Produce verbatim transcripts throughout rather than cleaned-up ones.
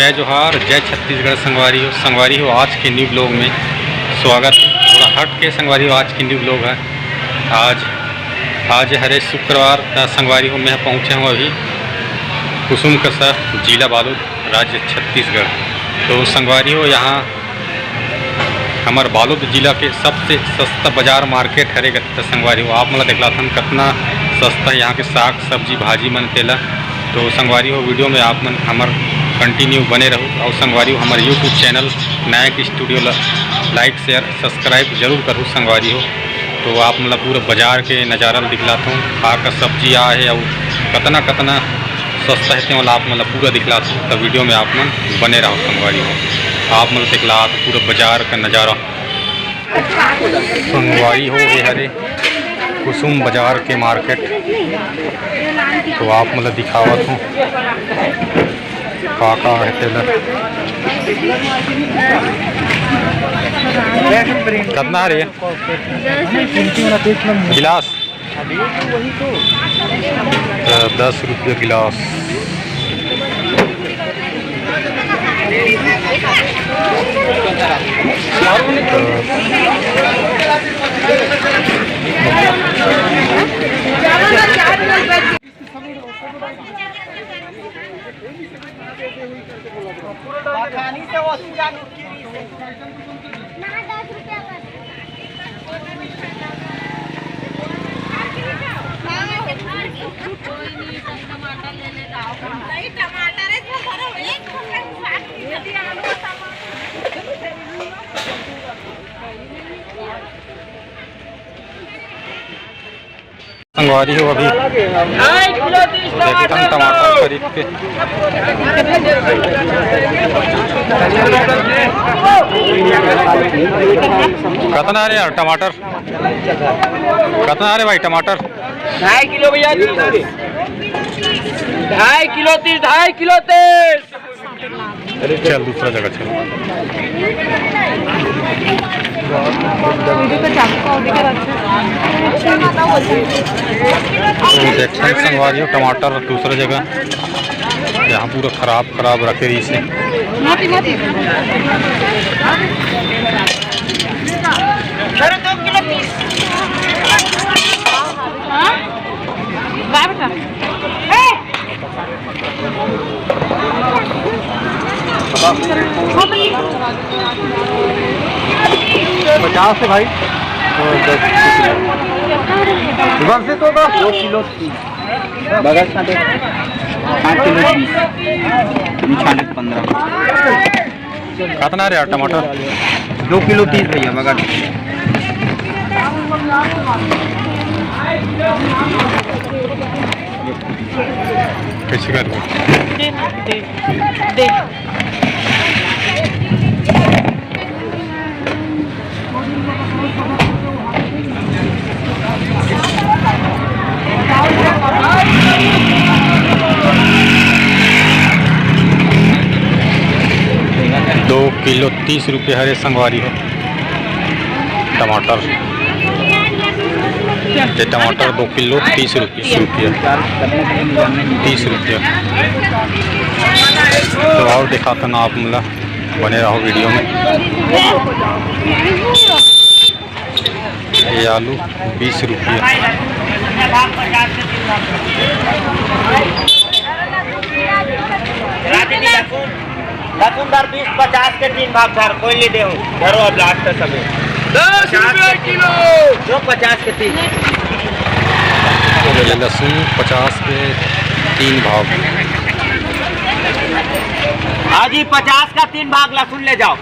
जय जोहार, जय छत्तीसगढ़ संगवारी हो। संगवारी हो, आज के न्यू ब्लॉग में स्वागत है। थोड़ा हट के संगवारी हो, आज के न्यू ब्लॉग है। आज आज हरे शुक्रवार, त संगवारी हो, मैं पहुँचे हूँ अभी कुसुम कसा, जिला बालोद, राज्य छत्तीसगढ़। तो संगवारी हो, यहाँ हमर बालोद जिला के सबसे सस्ता बाजार मार्केट हरे। त संगवारी हो, आप मन ला देखलाथन कतना सस्ता यहाँ के साग सब्जी भाजी मन तेला। तो संगवारी हो, वीडियो में आप मन हमर कंटिन्यू बने रहू। और संगवारी हो, हमर YouTube चैनल नायक स्टूडियो ला लाइक शेयर सब्सक्राइब जरूर करू संगवारी हो। तो आप मन ला पूरा बाजार के नजारा ला दिखलात हूँ, का का सब्जी आ है और कतना कतना सस्ता है, तेन ला आप मन ला पूरा दिखलात हूँ। तो वीडियो में आप मन बने रहो संगवारी हो, आप मन ला दिखलात पूरा बाजार का नजारा। संगवारी हो, ये हरे कुसुम बाजार के मार्केट, तो आप मन ला दिखावत हूँ का का है तेला। कतना हरे गिलास? दस रुपया गिलास। संगवारी हो, अभी देखथन टमाटर खरीद के। कतना हरे यार टमाटर? कतना हरे भाई टमाटर? ढाई किलो भैया, ढाई किलो तीस, ढाई किलो तीस। चल, दूसरा जगह चल। देखते हैं संगवारी हो, टमाटर दूसरा जगह, यहाँ पूरा खराब खराब रखे रहिसे। पचास है भाई। तो दस। बस से तो बस। दो किलो तीस। बगैर छांटे पाँच किलो बीस। छांटे पन्द्रह। कतना रे यार टमाटर? दो किलो तीस भैया, बगैर। कैसे कर? दे, दे, दे। दो किलो तीस रुपये हरे संगवारी हो टमाटर। ये टमाटर दो किलो तीस रुपये, तीस रुपये, तीस रुपये। तो और दिखाता ना आप, मतलब बने रहो वीडियो में। ये आलू बीस रुपये। लसुन दर बीस, पचास के तीन भाग धर, कोई ले देहूं, धरो अब लास्ट सभी। दस रुपये किलो। जो पचास के तीन। ये लहसुन पचास के तीन भाग। हाँ जी, पचास का तीन भाग लहसुन ले जाओ,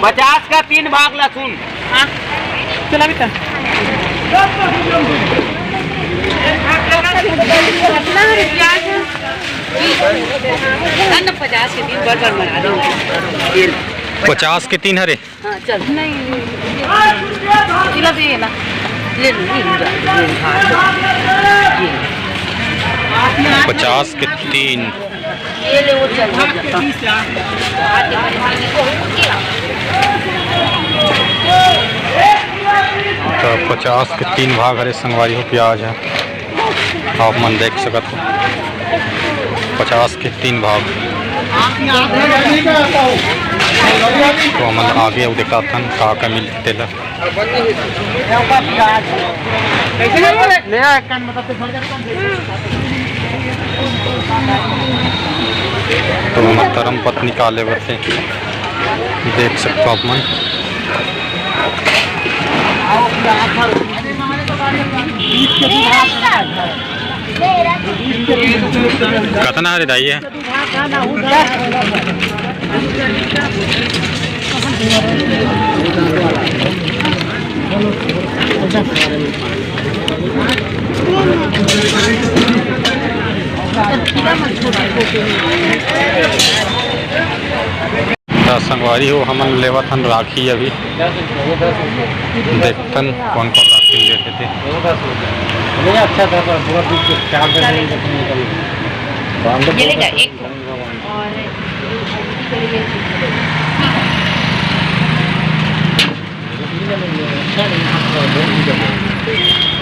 पचास का तीन भाग लहसुन। हाँ, चला बेटा। कितना है प्याज? ना, ना, पचास के तीन बार बार बना दो। पचास के तीन हरे। हाँ, चल। नहीं, नहीं, नहीं। इला दे ना। ले लो, ले लो, जा, ले लो, हाँ, चल। ये लो। पचास के तीन। ये ले, वो चल, वो चल। तो पचास के तीन भाग हरे संगवारी हो प्याज है। आप मन देख सकत हो, पचास के तीन भाग। तो हमन आगे अउ देखत हन का का मिलथे तेला। तो हमर धर्म पत्नी का लेवत हे, देख सकथव आप मन। कतना हरे दाई हे? त संगवारी हो, हमन लेवत हन राखी अभी। देखथन कौन कौन राखी लेथे ते। ये ले जा, एक ठो।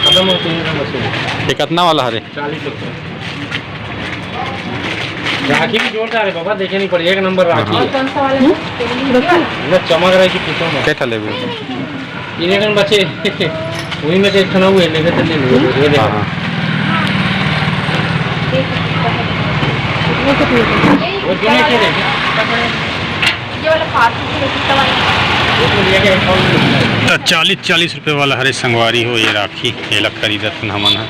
और ये कतना वाला हरे? चालीस रुपये। राखी भी जोरदार है बाबा, देखे नहीं पड़े, एक नंबर राखी है। हाँ। एकदम चमक रही थी पीछे में। क्या ठले भी? इन्हें कन बचे। वही में से एक ठना हुए, लेके चल ले, ये देखो। हाँ, हाँ। वो दोनों के दे। ये वाला पाँच रुपये कितना वाला? तो चालीस, चालीस रुपये वाला हरे संगवारी हो, ये राखी, ये लग खरीदत हन हमन ह।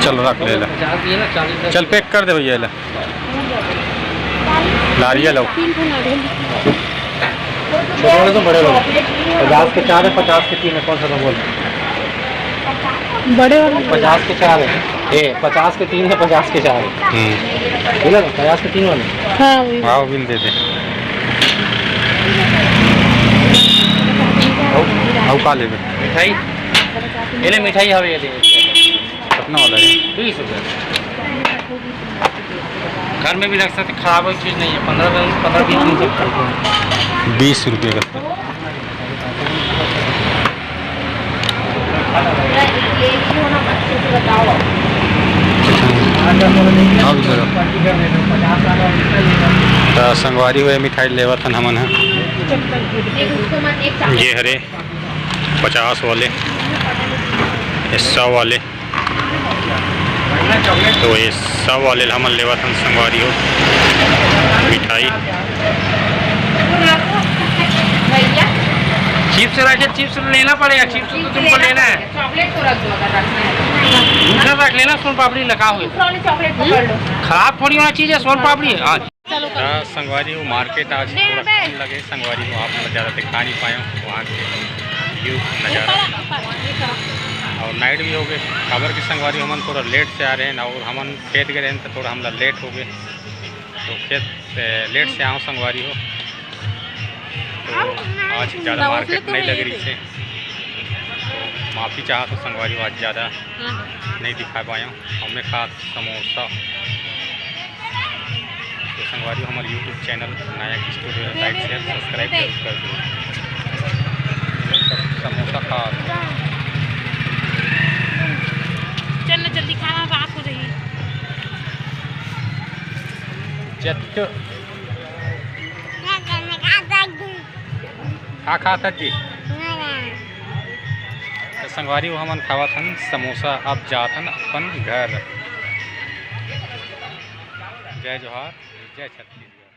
चल, रख ले ला। चल, पैक कर दे भैया, ला। लारिया लो। छोटे वाले तो बड़े वाले। पचास के चार है, पचास के तीन है, कौन सा था बोल? बड़े वाले। पचास के चार है। ए, पचास के तीन है, पचास के चार है। हम्म। बोला ना, पचास के तीन वाले। हाँ, वही। हाँ, वो बिल दे दे। आओ, आओ, का लेबे? मिठाई? ये ले, मिठाई हवे, ये ले। कितना वाला है? बीस रुपये। घर में भी रख सकते, खराब कोई चीज़ नहीं है। पन्द्रह दिन, पन्द्रह बीस दिन तक चलते हैं। बीस रुपये का। तो संगवारी हो, मिठाई लेवत हन हमन ह। ये हरे पचास वाले, ये सौ वाले। तो ये सब वाले ल हमन लेवत हन संगवारी हो मिठाई। भैया, चिप्स रखे, चिप्स लेना पड़ेगा, चिप्स तो तुमको लेना है। चॉकलेट तो रख दो अगर रखना है। दूसरा रख लेना, सोन पापड़ी लगा हुए। दूसरा वाली चॉकलेट पकड़ लो। खराब थोड़ी होना चाहिए सोन पापड़ी। हाँ। त संगवारी हो, मार्केट आज थोड़ा कम लगे संगवारी हो, आप मन ज़्यादा दिखा नहीं पाए हो वहाँ के व्यू नज़ारा। और नाइट भी हो गए, काबर के संगवारी हो, हमन थोड़ा लेट से आ रहे हैं और हमन खेत गए रहे हैं तो थोड़ा हमला लेट हो गए, तो खेत से लेट से आओ संगवारी हो, तो आज ज़्यादा मार्केट नहीं लग रही है, तो माफ़ी चाहत हो संगवारी हो, आज ज़्यादा नहीं दिखा पाए हो। और मैं खास समोसा। तो संगवारी हो, हमारे YouTube चैनल नायक स्टूडियो like, share, subscribe जरूर कर दो। समोसा खा। चल ना जल्दी खाना, रात हो रही। जत्तो। का खात हस जी? तो संगवारी हो, हमन खावत हन समोसा, अब जात हन अपन घर। जय जोहार, जय छत्तीसगढ़।